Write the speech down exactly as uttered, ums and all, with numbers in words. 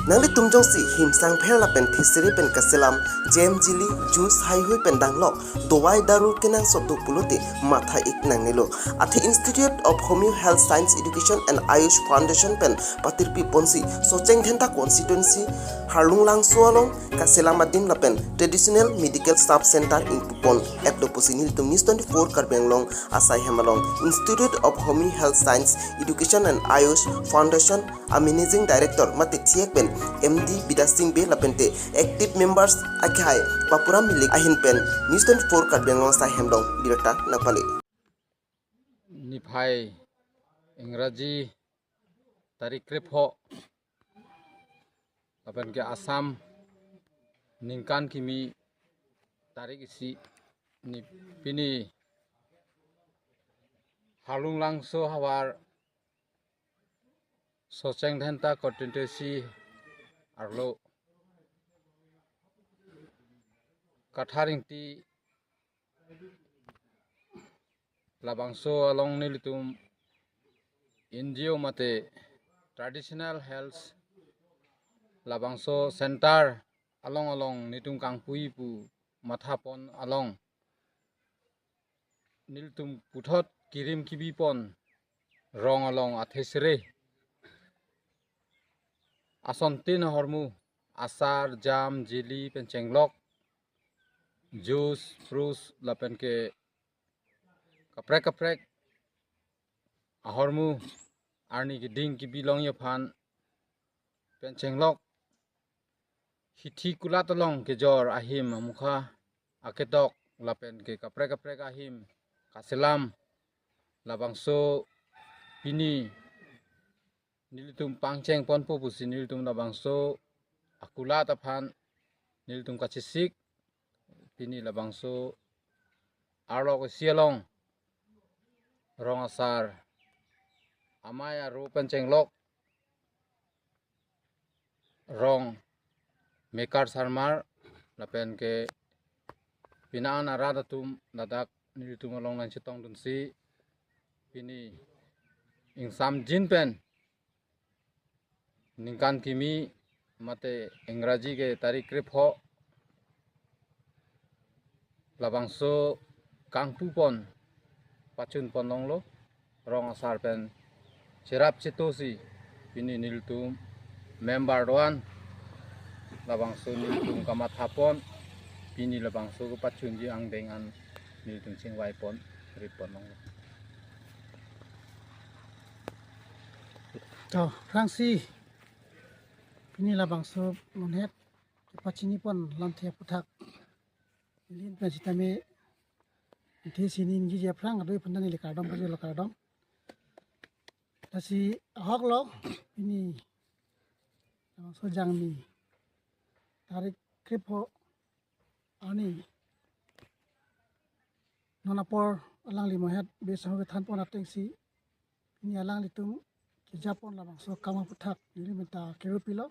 Nanglitum jongsi himsang pher lapen thesere pen kaselam, jam, jili, juice, haihui pen danglok, dawai daru kenangsot do pulote matha-ik nangnelo. Athe Institute of Homeo Health Science Education and Ayush Foundation pen patirpi ponsi Socheng Dhenta constituency Harlung Langso along kaselam adin lapen Traditional Medical Sub Center ingpupon etlo pusi nelitum News twenty-four Karbi Anglong asai hem along Institute of Homeo Health Science Education and Ayush Foundation a Managing Director mate C E O pen M D Bidya Sing Bey lapente active members akhai Papura Milik ahin pen News twenty-four Karbi Anglong asai hem along birta nangpale. Niphai Ingraji tarik krepho lapen ke Assam ningkan kimi tarik isi ni pini Harlung Langso havar Socheng Dhenta constituency arlo Kathar Ingti labangso along nelitum N G O mate traditional health labangso center along along nelitum kangpui pu mathapon along nelitum puthot kirim kibipon rong along athesere asontin ahormu asar, jam, jili pen chenglok, juice, fruits lapen ke kaprek kaprek ahormu arni keding kibi longji aphan pen chenglok hithi kulat along kejor ahim amukha aketok lapen ke kaprek kaprek ahim kaselam labangso pini nelitum pangcheng ponpo pusi nelitum labangso akulat aphan nelitum kachesik pini labangso arlok isi along rong asar amei aro pen chenglok rong Mekar Sarmar lapen ke pini an arat atum ladak nelitum along nangchetongdunsi pini ingsamjin pen ningkan kimi mate Ingraji ke tarik krepho labangso kangpupon pachunpon longlo rong asar pen cherap chetosi pini nelitum member do-an labangso nelitum kamathapon pini labangso kepachunji angdeng an nelitum chingvaipon ripon longlo. To, aphrangsi pini labangso monhet kepachinipon lamthe aphuthak neli pen sitame thesi ningjeji aphrang kadoi aphan ta neli kardom pajirlo, kardom. Lasi ahoklo pini labangso jangmi tarik krepho arni non apor alangli monhet besa ho kethanpon atengsi pini alanglitum kejapon labangso akam aphuthak neli pen ta kero pilo.